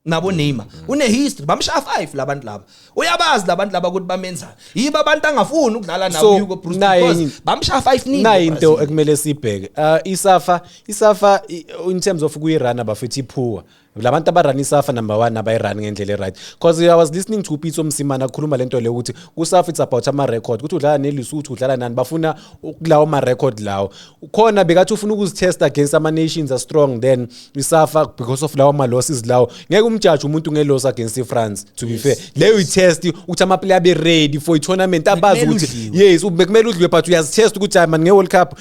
nabo. Neymar une history, bamshaya 5 labantu laba. Uyabazi labantu laba ukuthi bamenzani. Yibo abantu angafuni ukudlala nabo So, Hugo Broos naye because bamshaya 5 nil. Nayi into ekumele sibheke. iSAFA in terms of kuyirun, bafethu, ipoor. Labantu abarun iSAFA, number 1, abayirun ngendlela eright, because I was listening to Pitso Mosimane akhuluma lento le ukuthi kuSAFA it's about ama record, ukuthi udlala neLesotho, udlala nani, bafuna kulawo ma record lawo khona. Bekathi ufuna ukuzitest against ama nations are strong then iSAFA because of lawo ma losses lawo. Ngeke umjudge umuntu ngeloss against iFrance, to be fair. Leyo i-test ukuthi ama player abe ready for i-tournament, abazi Bekumele ukuthi udliwe. Yes, bekumele udliwe, but uyazitest ukuthi hayi man, nge-World Cup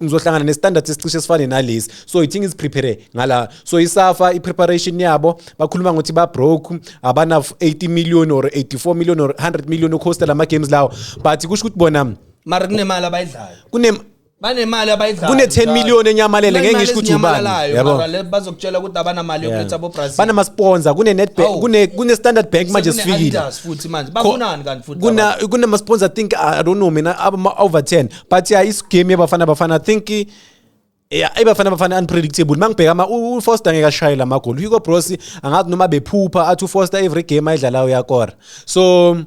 ngizohlangana ne-standard esicishe esifane nalesi, so i think is prepare ngala. So iSAFA, i-preparation yabo, bakhuluma ngokuthi ba-broke, abana 80 million or 84 million or 100 million ukuhosta lama games lawo, but kusho ukuthi bona Mara kunemali abayidlayo. Kune Banemali abayidlayo. Kune 10 million enyamalele, ngeke ngisho ukuthi ubani, yabo. Yabo. Mara le bazokutshela ukuthi abanamali yokuletha abo Brazil. Banama-sponsor, kune-Nedbank, Hawu. kune-Standard Bank manje Sekune sifikile. Adidas futhi manje. Bafunani kanti futhi? Kuna abantu? kunama-sponsor, I think, I don't know mina, ama over 10, but yeah, isigame yeBafana Bafana, I think, yeah, iBafana Bafana unpredictable. Mangibheka ama uFoster ngeke ashayela amagoli. Hugo Broos angathi noma bephupha athi uFoster every game ayidlalayo uyakora. So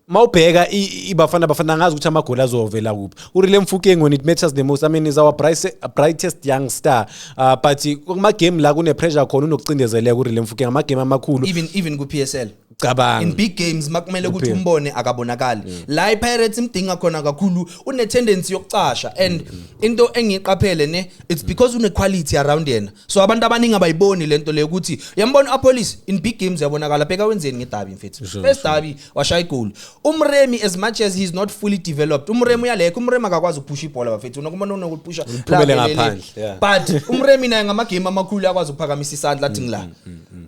mawubheka iBafana Bafana, angazi ukuthi amagoli azovela kuphi. uRele Mofokeng, when it matters the most, I mean, is our brightest young star, but kuma game la kune pressure khona unokucindezeleka uRele Mofokeng, ama game amakhulu. Even ku PSL. Cabanga. In big games makumele ukuthi Kuphela. umbone akabonakali. La iPirates imdinga khona kakhulu, une tendency yokucasha, and into engiqaphele ne, it's because une quality around yena, so abantu abaningi abayiboni lento leyo ukuthi uyambona Appollis in big games uyabonakala. Bheka wenzeni ngedabi mfethu. First derby washaya igoal. UMoremi, as much as he's not fully developed, uMoremi uyalekha. UMoremi akakwazi ukuphusha ibhola bafethu, unokumona unokupusha Uphumele ngaphandle, yeah. but uMoremi naye ngamagame amakhulu uyakwazi ukuphakamisa isandla athi ngila.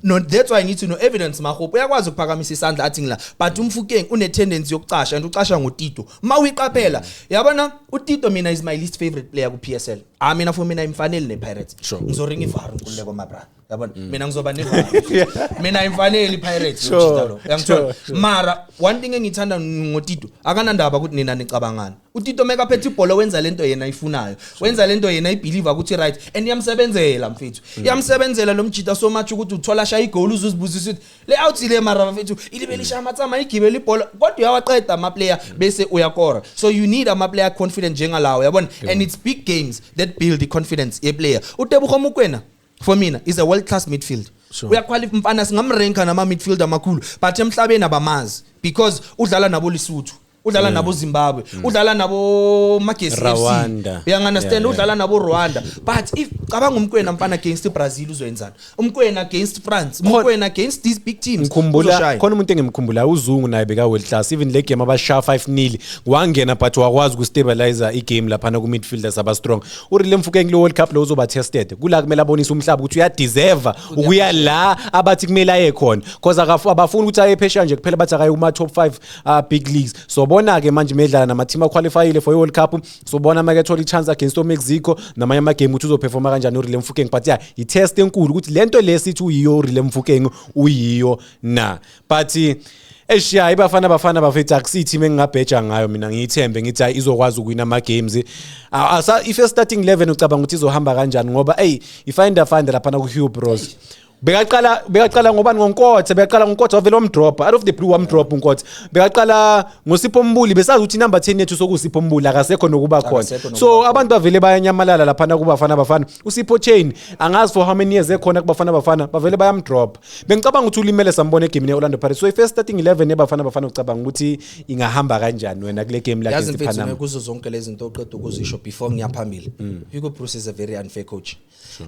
No, that's why ngithi no Evidence Makgopa uyakwazi ukuphakamisa isandla athi ngila, but uMofokeng une tendency yokucasha, and ucasha ngoTito. Mawuyiqaphela, yabona uTito, mina is my least favorite player ku PSL. Ah, mina, for mina imfanele nePirates. Ngizoringa iVAR, Nkululeko, my brother, yabona mina ngizoba neVAR. Mina imfanele iPirates. Lo uyangithola? Mara one thing engithanda ngoTito, akanandaba ukuthi nina nicabangani. uTito mekaphethe ibhola wenza lento yena ayifunayo, wenza lento yena ayibelieve ukuthi right, and iyamsebenzela mfethu, iyamsebenzela lo mjita so much ukuthi uthola shaya igoal uzuzibuzisa ukuthi le out le, mara mfethu ilibe lishaya amatsama igibela ibhola, kodwa uyawaqeda ama player bese uyakora. So you need ama player confident njengalawo, yabona, and it's big games that build the confidence ye player. uTebogo Mokoena for mina is a world class midfield. Uyaqualify mfana, singamranka nama midfield amakhulu, but emhlabeni abamazi because udlala nabo Lesotho, udlala nabo Zimbabwe, udlala nabo Magesi FC. Rwanda. Uyangunderstand? Yeah. Udlala nabo Rwanda, but if cabanga uMokoena mfana against iBrazil uzoyenzani? UMokoena against France, uMokoena against these big teams Ngikhumbula uzoshaya. Khona umuntu engimkhumbula, uZungu, naye beka world class. Even le game abashaya 5-0 wangena, but wakwazi ukustabilize igame laphana ku midfielders aba strong. uRele Mofokeng lo World Cup lo uzoba tested kula, kumele abonise umhlaba ukuthi uyadeserve ukuya la abathi kumele aye khona, because abafuni ukuthi aye phesheya nje kuphela, bathi akaye kuma top 5 big leagues. So Sobona ke manje medlala nama team aqualifyile for i-World Cup, sobona make ethola i-chance against oMexico namanye ama game ukuthi uzoperforma kanjani uRele Mofokeng. But yeah, i-test enkulu ukuthi lento lesithi uyiyo uRele Mofokeng uyiyo na. But eish, ya, iBafana Bafana bafethu akusithi engingabheja ngayo mina, ngiyithembe ngithi hayi, izokwazi ukuwina ama games. Asa if starting 11 ucabanga ukuthi izohamba kanjani? Ngoba hey, ifinder finder lapha ku Hugo Broos, bekaqala ngobani? NgoNkotha. Bekaqala ngoNkotha, wavele wamdrop out of the blue, wamdrop uNkotha. Bekaqala ngoSipho Mbuli, besazi ukuthi number 10 yethu sokuSipho Mbuli, akasekho nokuba khona. Akasekho nokuba. So abantu bavele bayanyamalala laphana kuBafana Bafana. USipho Chaine, angazi for how many years ekhona kuBafana Bafana, bavele bayamdrop. Bengicabanga ukuthi ulimele, sambona egamini ye-Orlando Pirates. So i-first starting 11 yeBafana Bafana, ucabanga ukuthi ingahamba kanjani wena kule game la Yazi against mfethu, iPanama? Kuzo zonke lezi zinto oqeda ukuzisho before ngiyaphambili, Hugo Broos is a very unfair coach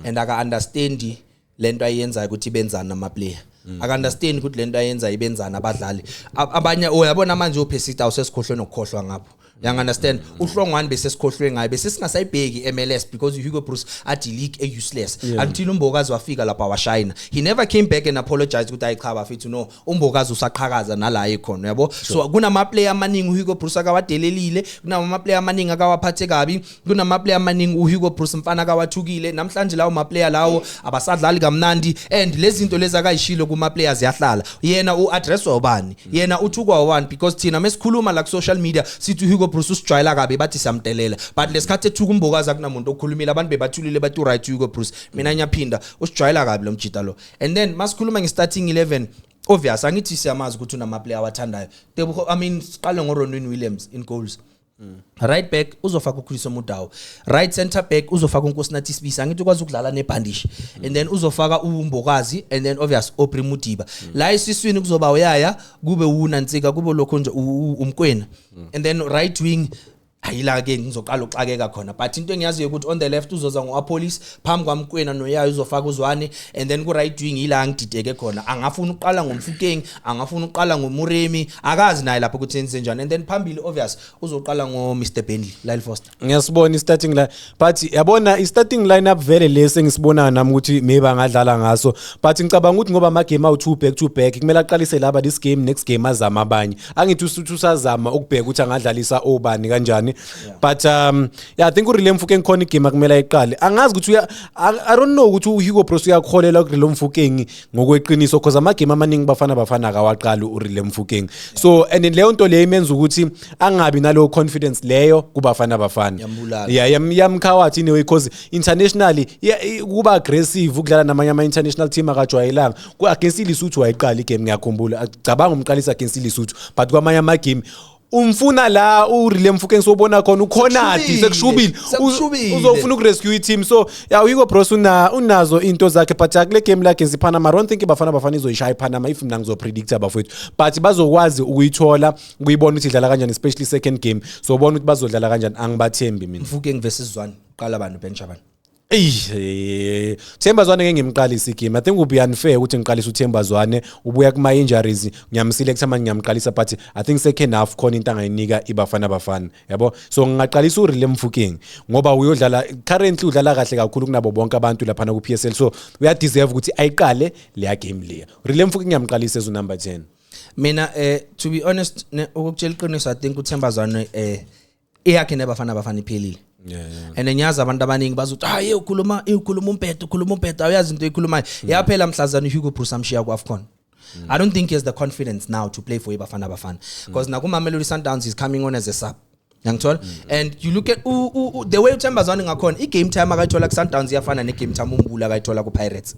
and aka understand lento ayenzayo ukuthi benzani nama player, aka understand ukuthi lento ayenzayo ibenzani abadlali. Abanye uyabona manje uPercy Tau sesikhohlwe nokukhohlwa ngapho, you understand? UHlongwane bese sikhohlwe ngayo, bese singasayibheki MLS because Hugo Broos athi league e useless until uMbokazi wafika lapha washayina. He never came back and apologized ukuthi ayi cha bafethu, no, uMbokazi usaqhakaza nala ekhona, yabo. So kunama player amaningi uHugo Broos akawadelelile, kunama player amaningi akawaphathe kabi, kunama player amaningi uHugo Broos mfana akawathukile. Namhlanje lawo ma player lawo abasadlali kamnandi and lezi zinto lezi akayishilo kuma players yahlala. Yena uaddresswa ubani? Yena uthukwa ubani? Because thina mesikhuluma la ku social media sithi uHugo Broos usijwayela kabi, bathi siyamdelela, but lesikhathi ethuka uMbokazi akunamuntu okhulumile, abantu bebathulile, bathi right Hugo Broos. Mina ngiyaphinda, usijwayela kabi lo mjita lo. And then masikhuluma nge-starting 11, obvious angithi siyamazi ukuthi unama player awathandayo. Tebogo, I mean, siqale ngoRonwen Williams in goals. Right back uzofaka uKhuliso Mudau, right center back uzofaka uNkosinathi Sibisi, angithi ukwazi ukudlala nebhandishi, and then uzofaka uMbokazi and then obvious Aubrey Modiba. La esiswini kuzoba uyaya kube uNantsika, kube lokho nje uMkwena, and then right wing ayila ke ngizoqala uxakeka khona. But into engiyaziyo ukuthi on the left uzoza ngo-Appollis phambi kwaMkwena noyayo uzofaka uZwane, and then ku-right wing ila ngidideke khona, angafuna ukuqala ngoMofokeng, angafuna ukuqala ngoMoremi, akazi naye lapho ukuthi enze njani. And then phambili obvious uzoqala ngo-Mr Bentley, Lyle Foster. Ngiyasibona i-starting line, but yabona i-starting lineup vele lesi engisibonayo nami ukuthi maybe angadlala ngaso, but ngicabanga ukuthi ngoba amagame awu-two back to back, kumele aqalise laba this game, next game azame abanye. Angithi usuthi usazama ukubheka ukuthi angadlalisa obani kanjani. But yeah, I think uRele Mofokeng khona igame akumele ayiqale. Angazi ukuthi uya I don't know ukuthi uHugo Broos uyakholela kuRele Mofokeng ngokweqiniso, because amagame amaningi Bafana Bafana akawaqali uRele Mofokeng. So and then leyo nto leyo imenza ukuthi angabi nalowo confidence leyo kuBafana Bafana. Yambulala. Yeah, yamkhawathi anyway, because internationally, yeah, kuba aggressive ukudlala namanye ama international team akajwayelanga. Ku against iLesotho wayiqala igame, ngiyakhumbula, cabanga umqalisa against iLesotho, but kwamanye ama game umfuna la uRele Mofokeng sobona khona ukhonadi. Sekushubile. Sekushubile. Sekushubile. Uzofuna ukurescue i-team. So yeah, Hugo Broos unazo into zakhe, but kule game la against iPanama, I don't think iBafana Bafana izoyishaya iPanama if mina ngizopredicta bafowethu, but bazokwazi ukuyithola, ukuyibona ukuthi idlala kanjani, especially second game. So bona ukuthi bazodlala kanjani, angibathembi mina. Mofokeng versus Zwane, qala abantu, bench abantu? Eyi, Themba Zwane ngeke ngimqalise igame. I think would be unfair ukuthi ngiqalise uThemba Zwane, ubuya kuma injuries, ngiyamselect manje ngiyamqalisa, but I think second half khona into angayinika iBafana Bafana, yabo. So ngingaqalisa uRele Mofokeng ngoba uyodlala, currently udlala kahle kakhulu kunabo bonke abantu lapha ku PSL, so uya deserve ukuthi ayiqale leya game leya. Rele Mofokeng ngiyamqalisa as number 10. Mina, to be honest, ukukutshela iqiniso, I think uThemba Zwane eyakhe neBafana Bafana iphelile. And ngiyazi abantu abaningi bazothi hayi, ukhuluma umpetha, ukhuluma umpetha, awuyazi into ekhulumayo. Yaphela mhlazana uHugo Broos amshiya ku-AFCON. I don't think he has the confidence now to play for iBafana Bafana because nakuMamelodi Sundowns is coming on as a sub, yangithola? And you look at the way uThemba Zwane ngakhona, i-game time akayithola ku-Sundowns iyafana ne-game time uMbule akayithola ku-Pirates.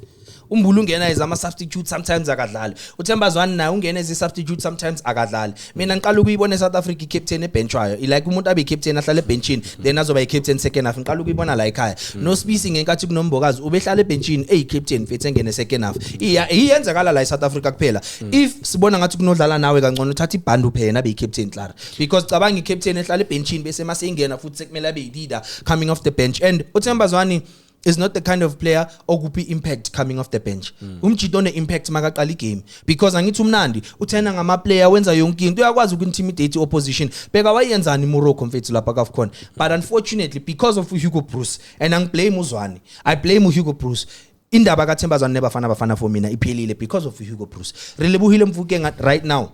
UMbule ungena as ama-substitute, sometimes akadlali. UThemba Zwane naye ungena as i-substitute, sometimes akadlali. Mina ngiqala ukuyibona e-South Africa i-captain ebenchwayo, like umuntu abe i-captain ahlale ebenchini, then azoba i-captain second half. Ngiqala ukuyibona la ekhaya. NoSibisi ngenkathi kunoMbokazi ubehlala ebenchini eyi-captain mfethu, engene second half. Iyenzakala la e-South Africa kuphela. If sibona ngathi kunodlala nawe kangcono, uthatha ibhandi uphena abe i-captain clara, because cabanga i-captain ehlala ebenchini bese mase ingena futhi sekumele abe yi-leader coming off the bench. And uThemba Zwane is not the kind of player okuphi impact coming off the bench. Umjito one impact makaqala igame because angithi umnandi, uthena ngama player, wenza yonke into, uyakwazi uku-intimidate opposition. Bheka wayenzani Morocco mfethu lapha kaAFCON. But unfortunately because of Hugo Broos, and angiblame uZwane, I blame Hugo Broos, indaba kaThemba Zwane neBafana Bafana for mina iphelile because of Hugo Broos. Relebohile Mofokeng right now.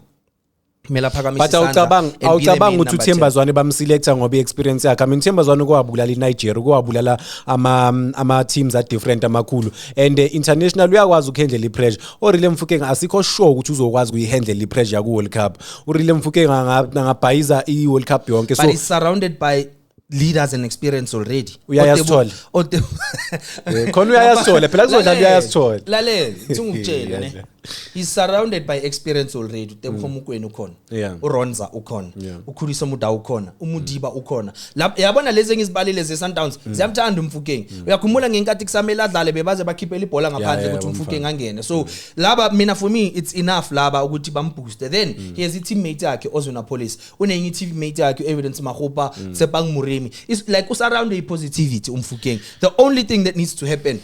Kumele aphakamise But isandla awucabangi and be the awucabangi main ukuthi number uThemba 10. Zwane bamselecta ngoba i-experience yakhe. I mean, Themba Zwane kwabulala iNigeria, kwabulala ama teams a different amakhulu and international uyakwazi ukuhandle i-pressure. ORele Mofokeng asikho sure ukuthi uzokwazi ukuyihandle i-pressure ku World Cup. URele Mofokeng angabhayiza i-World Cup yonke, so But he's surrounded by leaders and experience already. Uyayasithola. Khona uyayasithola phela, kuzodlala uyayasithola. Lalela, ithi ngikutshele ne. He's surrounded by experience already. Teboho Mokoena ukhona. URonza ukhona. UKhuliso Mudau ukhona. UModiba ukhona. Lapha yabona lezi engizibalile ze Sundowns ziyamthanda uMofokeng. Uyakhumbula ngenkathi kusamele adlale, bebaze bakhiphela ibhola ngaphandle ukuthi uMofokeng angene. So laba mina, for me it's enough laba ukuthi bamboost. Then he has a teammate yakhe Oswin Appollis. Unenye teammate yakhe Evidence Makgopa, Tshepang Moremi. It's like usurrounded by positivity uMofokeng. The only thing that needs to happen,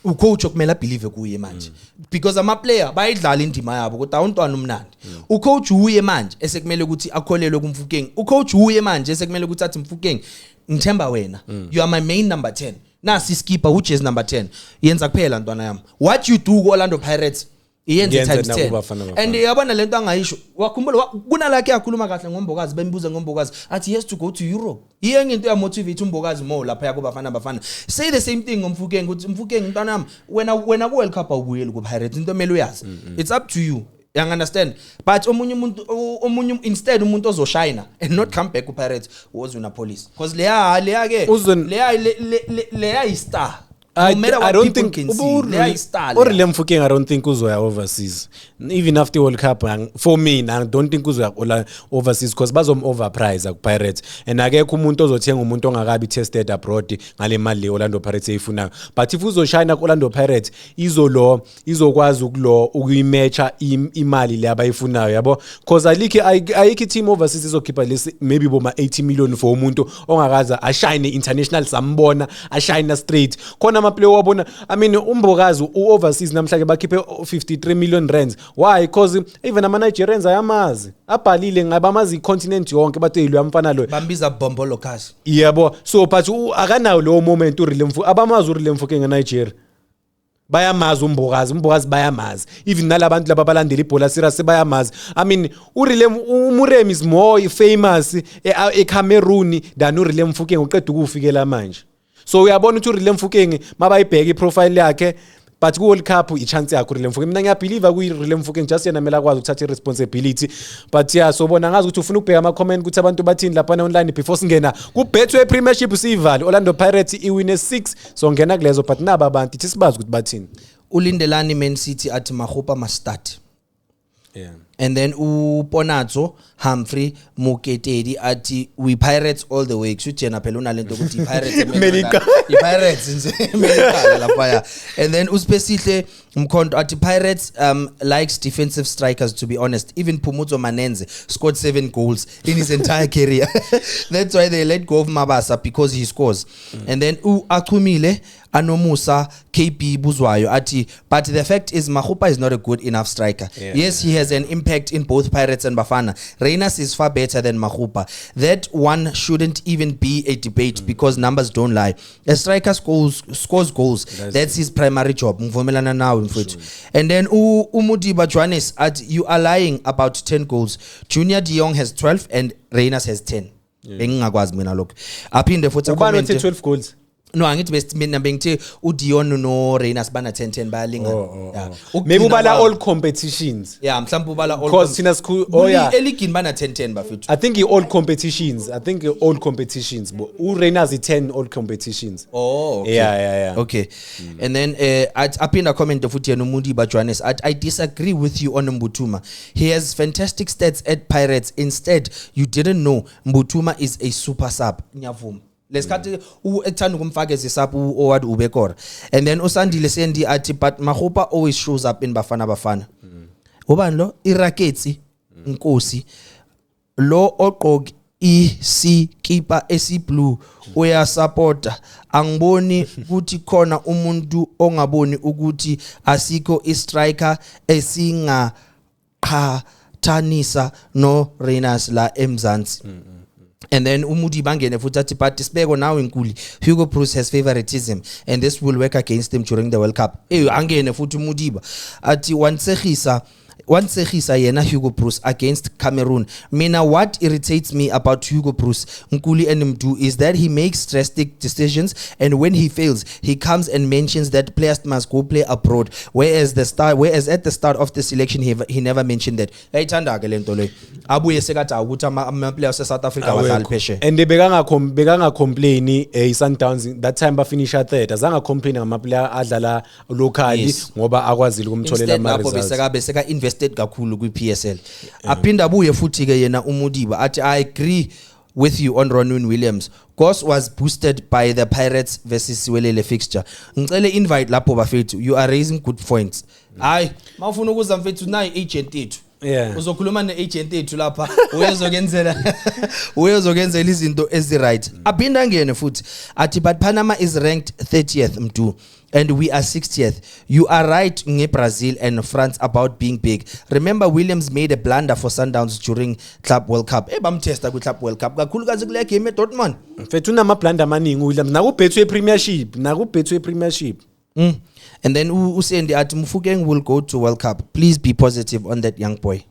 ucoach okumele abelieve kuye manje, because ama player bayidlala indima yabo, kodwa untwana umnandi. Ucoach uye manje esekumele ukuthi akholelwe kuMofokeng. Ucoach uye manje esekumele ukuthi athi, "Mofokeng, ngithemba wena, you are my main number 10. Nasi skipper, ujezi number 10, yenza kuphela ntwana yami. What you do ku Orlando Pirates, iyenze Yenze times 10." nakuBafana Bafana. And yabona lento angayisho, wakhumbula kunalakhe yakhuluma kahle ngoMbokazi, bembuza ngoMbokazi, athi he has to go to Europe. Iyenye into yamotivate uMbokazi more lapha kuBafana Bafana. Say the same thing ngoMofokeng, ukuthi Mofokeng mntwana wami, wena ku World Cup awubuyeli ku Pirates, into emele uyazi, it's up to you, you understand? But omunye umuntu, omunye instead umuntu ozoshine and not come back ku Pirates, Oswin Appollis, because leya ke leya leya i star, no matter I what don't people think can see, leya i star leya. uRele Mofokeng, I don't think uzoya overseas even after World Cup. For me, I don't think uzoya overseas because bazom overprice ku Pirates and akekho umuntu ozothenga umuntu ongakabi tested abroad ngale mali le Orlando Pirates eyifunayo. But if uzoshine ku Orlando Pirates, izolo izokwazi ukulo ukuyimatcha imali le abayifunayo, yabo, because alikho ayikho team overseas izokhipha lesi maybe boma 80 million for umuntu ongakaze ashine international, sambona ashine straight khona ama player wabona. I mean, uMbokazi u-overseas namhlanje bakhiphe 53 million rands. Why? Because even ama Nigerians ayamazi, abhalile ngabamazi icontinent yonke, bathi lo mfana lo. Bambiza Bombolo Cash. Yebo, so but akanawo lowo moment uRele Mfo abamazi. uRele Mofokeng eNigeria bayamazi, uMbokazi, uMbokazi bayamazi, even nalabantu laba abalandela ibhola serious bayamazi. I mean, uRele uMoremi is more famous eCameroon than uRele Mofokeng uqeda ukufikela manje. So uyabona ukuthi uRele Mofokeng mabayibheka iprofile yakhe, but ku World Cup i-chance yakhe uRele Mofokeng. Mina ngiyabelieve kuRele Mofokeng, just yena kumele akwazi ukuthatha i-responsibility. But yeah, so bona ngazi ukuthi ufuna ukubheka ama-comment ukuthi abantu bathini laphana online before singena ku-Betway Premiership, siyivale. Orlando Pirates iwine 6, so ngena kulezo, but naba abantu ithi sibazi ukuthi bathini. Ulindelani Man City athi Makgopa must start. And then uPonatso Humphrey Muketedi athi, "We Pirates all the way." Kusho yena phela unalento ukuthi iPirates Kumele iPirates nje kumele iqale laphaya. And then uSpesihle Mkhonto athi, "Pirates likes defensive strikers. To be honest, even Phumudzo Manenzhe scored 7 goals in his entire career. That's why they let go of Mabasa, because he scores." And then uAchumile Anomusa KB Buzwayo athi, "But the fact is Makgopa is not a good enough striker. Yes, he has an impact in both Pirates and Bafana. Rayners is far better than Makgopa. That one shouldn't even be a debate because numbers don't lie. A striker scores goals. That's his primary job." Ngivumelana nawe mfowethu. And then uMudiba Johannes athi, "You are lying about 10 goals. Junior De Jong has 12 and Rayners has 10." Bengingakwazi mina lokho. Aphinde futhi Ubani acommente- othe 12 goals? No, angithi best mina bengithe uDion no Rayners bana 10 10, bayalingana. Oh. Yeah. Maybe Ukugcina ubala kwabo- all competitions. Yeah, mhlawumbe ubala all Because thina oh yeah. Eligini bana 10 10 bafethu. I think all competitions. I think all competitions. But uRayners i10 all competitions. Oh, okay. Yeah. Okay. And then aphinda comment futhi yena umuntu Johannes athi, "I disagree with you on Mbuthuma. He has fantastic stats at Pirates. Instead, you didn't know Mbuthuma is a super sub." Ngiyavuma. Lesikhathi ekuthanda ukumfaka as a sub owad ubekora. And then uSandile Sendi athi, "But Makgopa always shows up in Bafana Bafana." Ubani lo? Iraketsi Nkosi lo ogqoke isikipa esiblue uyasupporta. Angiboni ukuthi khona umuntu ongaboni ukuthi asikho istriker esingaqhathanisa no Rayners la eMzansi. And then uMudi bangene futhi athi, "But sibeko nawe inkuli, Hugo Broos has favoritism and this will work against him during the World Cup." Angene futhi uMudiba athi wansehisa. Wansegisa yena Hugo Broos against Cameroon. Mina, what irritates me about Hugo Broos, Nkuli and Mdu, is that he makes drastic decisions, and when he fails, he comes and mentions that players must go play abroad, whereas at the start of the selection he never mentioned that. Yayithanda ke lento leyo, abuye sekathi ukuthi ama players e South Africa abadlali phesheya. And bekanga-complain i-Sundowns that time bafinisha third, azange complain ngama-player adlala locally ngoba akwazile ukumtholela Instead lapho ama-results. beseka invested kakhulu kwi-PSL. Aphinda abuye futhi ke yena uMudiba athi, "I agree with you on Ronwen Williams. Goss was boosted by the Pirates versus Siwelele fixture. Ngicele invite lapho bafethu, you are raising good points." Hayi, mawufuna ukuza mfethu, nayi agent yethu. Uzokhuluma ne-agent yethu lapha, uyezokwenzela izinto ezi-right. Aphinda angene futhi athi, "But Panama is ranked 30th, Mdu, and we are 60th. You are right nge-Brazil and France about being big. Remember, Williams made a blunder for Sundowns during Club World Cup." Bamtesta kwi-Club World Cup, kakhulukazi kule game eDortmund. Mfethu, unama-blunder amaningi uWilliams, naku-Betway Premiership, naku-Betway Premiership. And then uSendi athi, "Mofokeng will go to World Cup. Please be positive on that young boy."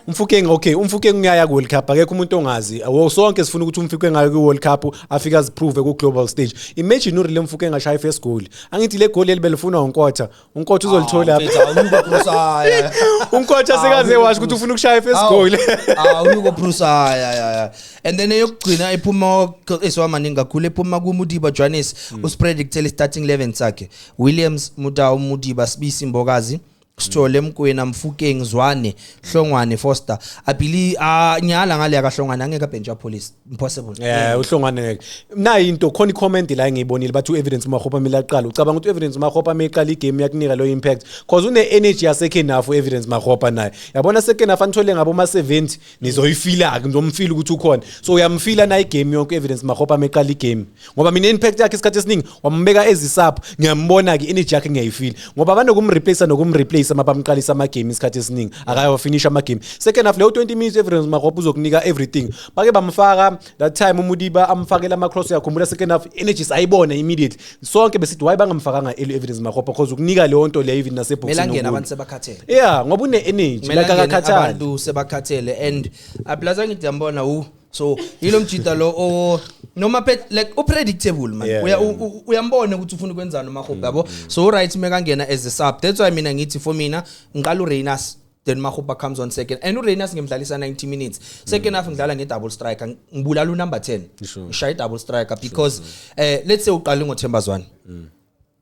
UMofokeng, okay, uMofokeng uyaya ku-World Cup, akekho umuntu ongazi. Wo sonke sifuna ukuthi uMofokeng aye ku-World Cup, afike aziprove ku-global stage. Imagine uRele Mofokeng ashaya i-first goal. Angithi le goal elibelifunwa uNkotha, uNkotha uzolithola. Mfethu, awuko Bruce, hayi. UNkotha sekaze washo ukuthi ufuna ukushaya i-first goal. Awuko Bruce, hayi hayi hayi. And then eyokugcina ephuma esiwamaningi kakhulu, ephuma kuMudiba Johannes, usi-predictele starting 11 sakhe: Williams, Mudau, Mudiba, Sibisi, Mbokazi, Sithole, Mkwena, Mofokeng, Zwane, Hlongwane, Foster. I believe, ah, nyala ngale kaHlongwane, angeke abench Police, impossible. Yeah, uHlongwane ngeke. Nayi into khona, i-comment la engiyibonile, bathi u-Evidence Makgopa kumele aqale. Ucabanga ukuthi u-Evidence Makgopa meqala igame yakunika lo impact? Cause une energy ya second half u-Evidence Makgopa naye. Yabona, second half anithole ngabo ma 70, nizoyifila ke, nizomfila ukuthi ukhona. So uyamfila na igame yonke u-Evidence Makgopa meqala igame. Ngoba mina impact yakhe isikhathi esiningi wambeka ezi-sub, ngiyambona ke energy yakhe, ngiyayifila. Ngoba banokumreplace nokumreplace mabamqalisa ama game isikhathi esiningi. Akayawafinisha ama game. Second half leyo 20 minutes Evidence Makgopa uzokunika everything. Bake bamfaka that time uMudiba, amfakela ama cross, uyakhumbula, second half energy sayibona immediately. Sonke besithi why bangamfakanga early Evidence Makgopa, because ukunika leyo nto leyo even Kumele naseboxini. angene abantu sebakhathele. Yeah, ngoba une energy Kumele like angene akakhathali. abantu sebakhathele, and aplaza ngithi yambona u so yilo mjita lo o noma pet like upredictable man. Uya uyambona ukuthi ufuna ukwenzani uMakgopa, yabo. So right mekangena as a sub, that's why mina ngithi for mina ngiqala uRayners, then Makgopa comes on second, and uRayners ngimdlalisa 90 minutes. Second half ngidlala nge-double striker, ngibulala unumber 10. Ngishaya i-double striker because let's say uqale ngoThemba Zwane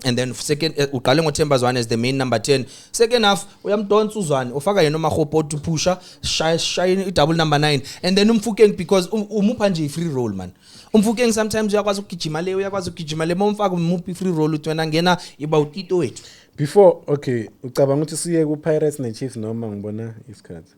and then second uqale ngoThemba Zwane as the main number 10, second half uyamdonsa uZwane, ufaka yena uMakgopa othi pusha, shaya shaya i-double number 9, and then uMofokeng, because umupha nje i-free role man. UMofokeng sometimes uyakwazi ukugijima le, uyakwazi ukugijima le, mawumfaka umupha i-free role uthi wena ngena, iba utito wethu. Before, okay, ucabanga ukuthi siye ku Pirates ne Chiefs noma ngibona isikhathi?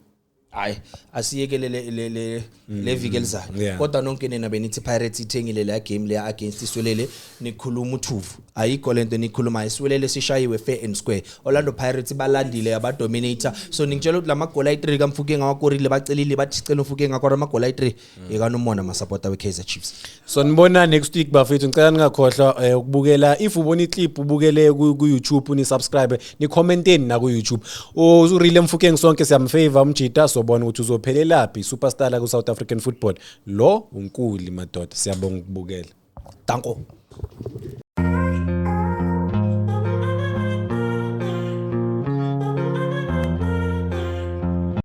Hayi, asiyekele le viki elizayo. Kodwa nonke nina benithi Pirates ithengile le game le against iSiwelele, nikhuluma uthuvu, ayikho lento nikhulumayo. ISiwelele sishayiwe fair and square. Orlando Pirates balandile, abadominator. So ningitshela ukuthi lamagoli ayi3 kaMofokeng awakorile, bacelile, bathi sicela uMofokeng akora amagoli ayi3, ekanomona masupporter weKaizer Chiefs. So nibona next week bafethu. Ngicela ningakhohlwa ukubukela. If ubona iclip, ubukele ku YouTube, ni subscribe, ni commenteni na ku YouTube. URele Mofokeng sonke siyamfavor umjita, sobona ukuthi uzophelelaphi, superstar la ku South African football. Lo uNkuli madoda, siyabonga ukubukela. Danko.